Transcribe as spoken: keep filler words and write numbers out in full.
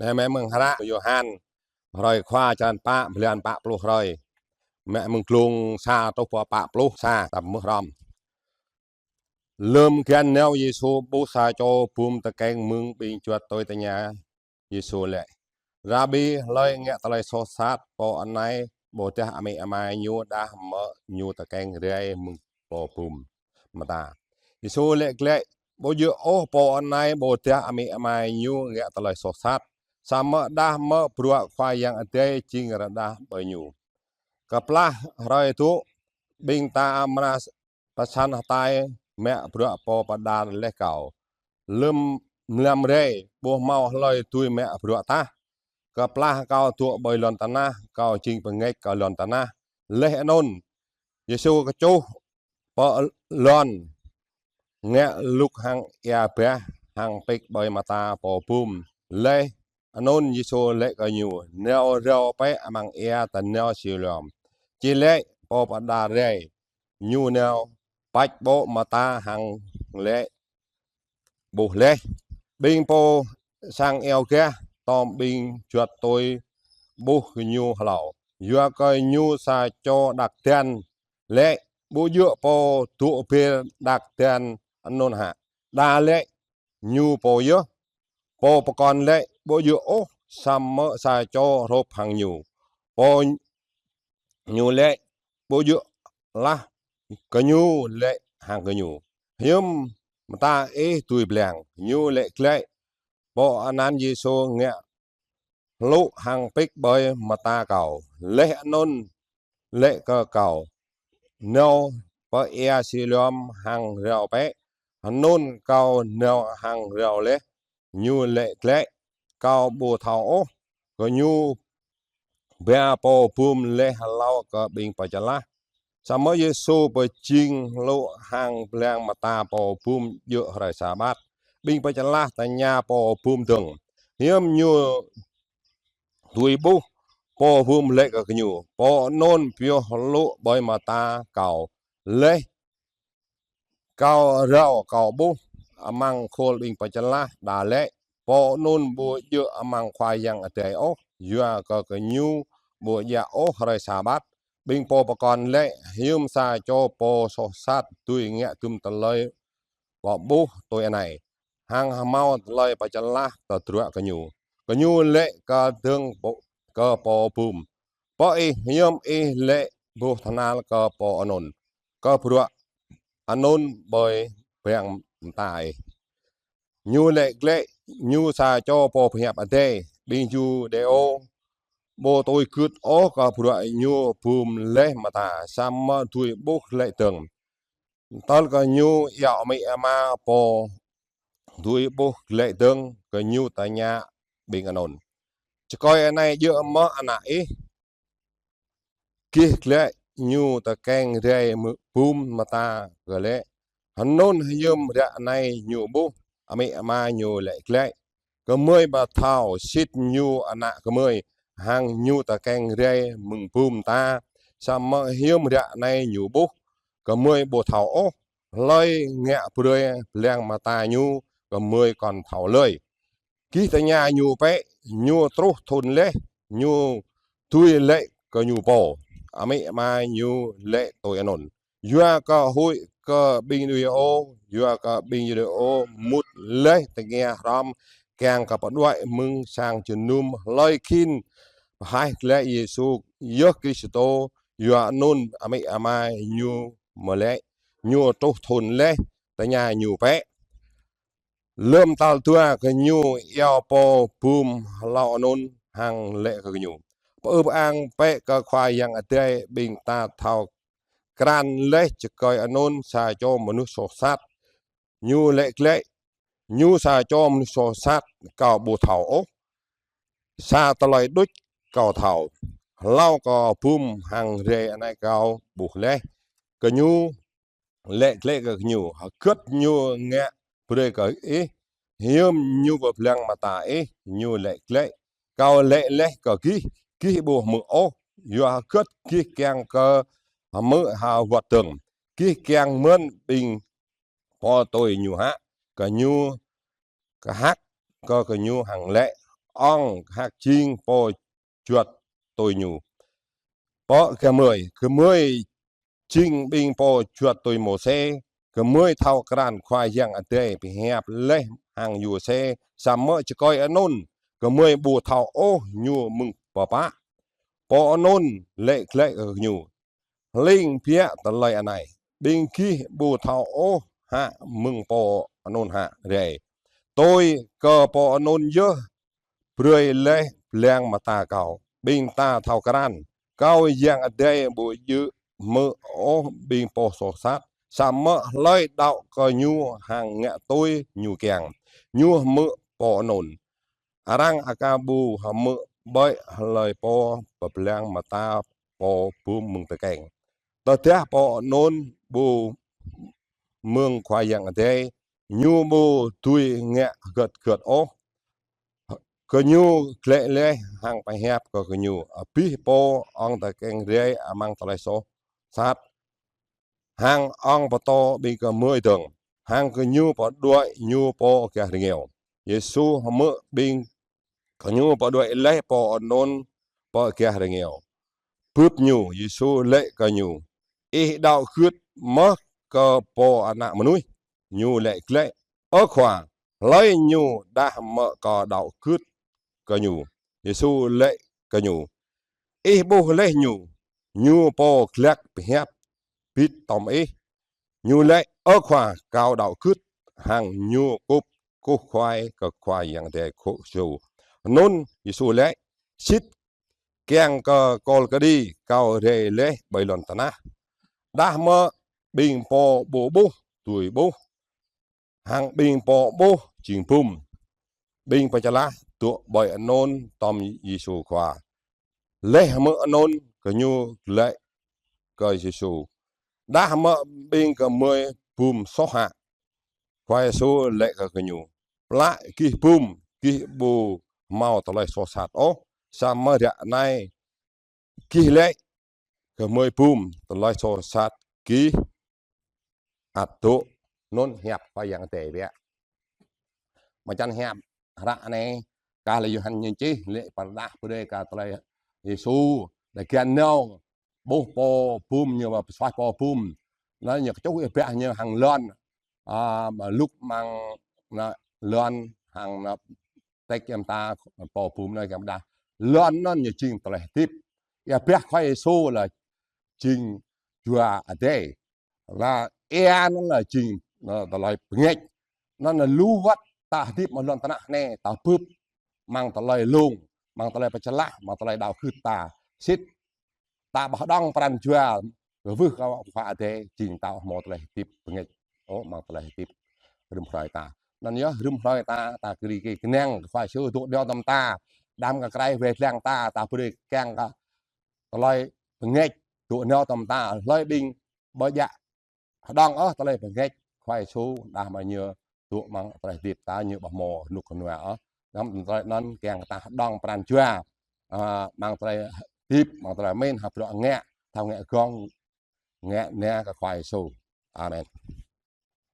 Anai mơ̆ng hră Yôhan, hrơi khua črăn pă, blan pă pluh hrơi. Mă mơ̆ng glông sa truh pơ pă pluh sa, ta hmư̆ hrŏm. Lơm găn nao Yêsu ƀuh sa čô bum tơkeng mơ̆ng ƀing čuăt tui tơña Yêsu laĭ: Rabi, hlơi ngă tơlơi soh sat, pô anai ƀôdah amĭ ama ñu, đah mơ̆ ñu tơkeng rai mơ̆ng pô bum mơta? Yêsu laĭ glaĭ: Ƀu djơ̆ ôh pô anai ƀôdah amĭ ama ñu ngă tơlơi soh sat, samơ̆ đah mơ̆ bruă Khua Yang Adai jing rơđah ƀơi ñu. Kơplah hrơi dŏ, ƀing ta amra pơsăn hơtai mă bruă pô pơđar laih kâo. Lơm mlam rai, ƀu hmâo hlơi dưi mă bruă tah. Kơplah kâo dŏ ƀơi lŏn tơnah, kâo jing bơngač kơ lŏn tơnah. Laih anŭn, Yêsu kơčuh pơ lŏn, ngă lŭk hăng ia bah hăng pik ƀơi mơta pô bum. Laih anŭn Yêsu laĭ kơ ñu: Nao rao bĕ amăng ia tơnao Siloam. Či laĭ pô pơđar rai. Ñu nao, pač ƀô̆ mơta hăng laĭ: Ƀuh laih. Ƀing pô sang iâu gah, tơm ƀing čuăt tui ƀuh ñu hlâo, yua kơ ñu sa čô đak dan. Laĭ: Ƀu djơ̆ pô dŏ ƀơi đak dan anŭn hă? Đa laĭ: Ñu pô yơh. Pô pơkŏn laĭ: Ƀu djơ̆ ôh, samơ̆ sa čô hrup hăng ñu. Pô ñu laĭ: Ƀu djơ̆ lah, gơñu laĭ hăng gơñu: Hiư̆m mơta ih dưi blang? Ñu laĭ glaĭ: Pô anăn Yêsu ngă hlŭk hăng pik ƀơi mơta kâo. Laih anŭn laĭ kơ kâo: Nao pơ ia Siloam hăng rao bĕ. Anŭn kâo nao hăng rao laih. Ñu laĭ glaĭ: Kâo ƀu thâo ôh. Gơñu ba pô bum laih hlâo kơ ƀing pơčơlah. Samơ̆ Yêsu pơjing hlŭk hăng blang mơta pô bum djơ̆ hrơi Sabat. Ƀing pơčơlah tơña pô bum dơ̆ng: Hiư̆m ñu dưi ƀuh? Pô bum laĭ kơ gơñu: Pô anŭn pioh hlŭk ƀơi mơta kâo, laih kâo rao kâo ƀuh. Amăng khul ƀing pơčơlah đa laĭ: Pô anŭn ƀu djơ̆ amăng Khua Yang Adai ôh, yua kơ gơñu ƀu djă ôh hrơi Sabat. Ƀing pô pơkŏn laĭ: Hiư̆m sa čô pô soh sat dưi ngă dŭm tơlơi pơƀuh tui anai, hăng hmâo tơlơi pơčơlah tơdruă kơ ñu? Gơñu laĭ kơ dơ̆ng pô, kơ pô bum: Pơ ih, hiư̆m ih laĭ ƀuh tơhnal kơ pô anŭn, kơ bruă anŭn ƀơi blang mơta ih? Ñu laĭ glaĭ: Ñu sa čô pô pơhiăp Adai. Ƀing Yuđêô ƀu tui gưt ôh kơ bruă ñu bum laih mơta, samơ̆ dưi ƀuh glaĭ dơ̆ng. Tơl gơñu iâu amĭ ama pô dưi ƀuh glaĭ dơ̆ng, gơñu tơña ƀing anŭn: Čơkơi anai djơ̆ mơ̆ ană ih? Gih glaĭ ñu tơkeng rai mơ̆ng bum mơta gơ̆ laĭ: Anŭn hiư̆m ră anai ñu ƀuh? Amĭ ama ñu laĭ glaĭ: Gơmơi ƀu thâo, sĭt ñu ană gơmơi, hăng ñu tơkeng rai mơ̆ng bum ta, samơ̆ hiư̆m ră anai ñu ƀuh, gơmơi ƀu thâo ôh. Hlơi ngă brơi blang mơta ñu, gơmơi kŏn thâo lơi. Gih tơña ñu bĕ, ñu truh thŭn laih, ñu dưi laĭ kơ ñu pô. Amĭ ama ñu laĭ tui anŭn. Yua kơ huĭ kơ ƀing Yuđêô, yua kơ ƀing Yuđêô mŭt laih tơngia hrŏm kiăng kơ pơđuaĭ mơ̆ng sang jơnum hlơi khĭn pơhaih glaĭ Yêsu yơh Kristô, yua anŭn amĭ ama ñu mơ̆ laĭ: Ñu truh thŭn laih, tơña ñu bĕ. Lơm tal dua gơñu iâu pô bum hlâo anŭn hăng laĭ kơ gơñu: Pơư pơang bĕ kơ Khua Yang Adai ƀing ta thâo krăn laih čơkơi anŭn sa čô mơnuih soh sat. Ñu laĭ glaĭ: Ñu sa čô mơnuih soh sat kâo ƀu thâo ôh. Sa tơlơi đôč kâo thâo: hlâo kơ bum hăng rai anai kâo ƀuh laih. Gơñu laĭ glaĭ kơ gơñu: Hơgĕt ñu ngă brơi kơ ih? Hiư̆m ñu pơblang mơta ih? Ñu laĭ glaĭ: Kâo laĭ laih kơ gih, gih ƀu hmư̆ ôh. Yua hơgĕt gih kiăng kơ hmư̆ hơwơ̆t dơ̆ng? Gih kiăng mơ̆n ƀing pô tui ñu hă? Gơñu kơhăk kơ gơñu hăng laĭ: ŏng hăk jing pô juăt tui ñu. Pô gơmơi, gơmơi jing ƀing pô juăt tui Môsê, gơmơi thâo krăn Khua Yang Adai pơhiăp laih hăng Yôsê, samơ̆ čơkơi anŭn gơmơi ƀu thâo ôh ñu mơ̆ng pơpă. Pô anŭn laĭ glaĭ kơ gơñu: Hling biă tơlơi anai, ƀing gih ƀu thâo ôh hă mơ̆ng pô anŭn hă rai, tui kơ pô anŭn yơh brơi laih blang mơta kâo. Ƀing ta thâo krăn, kâo Yang Adai ƀu djơ̆ hmư̆ ôh ƀing pô soh sat, samơ̆ hlơi đaŏ kơ ñu hăng ngă tui ñu kiăng, ñu hmư̆ pô anŭn. Arăng aka ƀu hmư̆ ƀơi hlơi pô pơblang mơta pô bum mơ̆ng tơkeng. Tơdah pô anŭn ƀu mơ̆ng Khua Yang Adai, ñu ƀu dưi ngă hơget hơget ôh. Gơñu glaĭ laih hăng pơhiăp kơ gơñu abih pô ŏng tơkeng rai amăng tơlơi soh sat, hăng ŏng pơtô ƀing gơmơi dơ̆ng, hăng gơñu pơđuaĭ ñu pơ gah rơngiao. Yêsu hmư̆ ƀing gơñu pơđuaĭ laih pô anŭn pơ gah rơngiao. Bưp ñu, Yêsu laĭ kơ ñu: Ih đaŏ gưt mơ̆ kơ Pô Ană Mơnuih? Ñu laĭ glaĭ: Ơ Khua, hlơi ñu dah mơ̆ kâo đaŏ gưt kơ ñu? Yêsu laĭ kơ ñu: Ih ƀuh laih ñu, ñu pô glăk pơhiăp bit tŏm ih. Ñu laĭ: Ơ Khua, kâo đaŏ gưt. Hăng ñu kŭp kuh kuai kơ Khua Yang Adai khŏ su. Anŭn Yêsu laĭ: Sĭt kiăng kơ kol kơđi kâo rai laih ƀơi lŏn tơnah. Dah mơ̆ ƀing pô ƀu ƀuh dưi ƀuh, hăng ƀing pô ƀuh jing bum. Ƀing pơčơlah dŏ ƀơi anŭn tŏm Yêsu Khua. Laih hmư̆ anŭn, gơñu laĭ kơ Yêsu: Dah mơ̆ ƀing gơmơi bum soh hă? Khua Yêsu laĭ kơ gơñu: Plă gih bum, gih ƀu hmâo tơlơi soh sat ôh, samơ̆ ră anai gih laĭ gơmơi bum, tơlơi soh sat gih ăt dŏ. Anŭn hiăp Khua Yang Adai biă. Mơčan hiăp hră anai, kah lĕ Yôhan ñu čih, laĭ pơrơđah brơi kơ tơlơi Yêsu, lĕ kiăng nao ƀuh pô bum, ñu pơsuaih pô bum. Anŭn ñu kơčuh ih ƀah ñu hăng lŏn, a, mă lŭk mơ̆ng anŭn lŏn hăng anŭn tĕk yơ̆m ta pô bum anŭn kiăng pơrơđah. Lŏn anŭn ñu jing tơlơi hơdip. Ih ƀah Khua Yêsu lĕ jing Jua Adai. Lĕ ia anŭn lĕ jing, anŭn tơlơi bơngač. Anŭn lĕ lu wơ̆t ta hơdip mơ̆ng lŏn tơnah anai, ta bưp mơ̆ng tơlơi lông, mơ̆ng tơlơi pơčơlah, mơ̆ng tơlơi đaŏ gưt ta. Sĭt ta ƀu hơđong pran jua kơ wưh kơ Khua Adai, jing ta ƀu hmâo tơlơi hơdip bơngač ôh, mơ̆ng tơlơi hơdip rĭm hrơi ta. Anŭn yơh, rĭm hrơi ta, ta kơđi kơnang kơ Khua Yêsu dŏ nao tŏm ta, đăm kơ krăi wai lăng ta, ta brơi kiăng kơ tơlơi bơngač dŏ nao tŏm ta, hlơi ƀing ƀu djă hơđong ôh tơlơi bơngač Khua Yêsu, dah mơ̆ ñu dŏ mơ̆ng tơlơi hơdip ta, ñu ƀu hmâo rơnŭk rơnua ôh. Anŭn tơlơi anŭn kiăng ta hơđong pran jua, a, mơ̆ng tơlơi hơdip, mơ̆ng tơlơi pơmĭn, hơdră ngă, thâo ngă gơ̆ng, ngă nao kơ Khua Yêsu. Amen.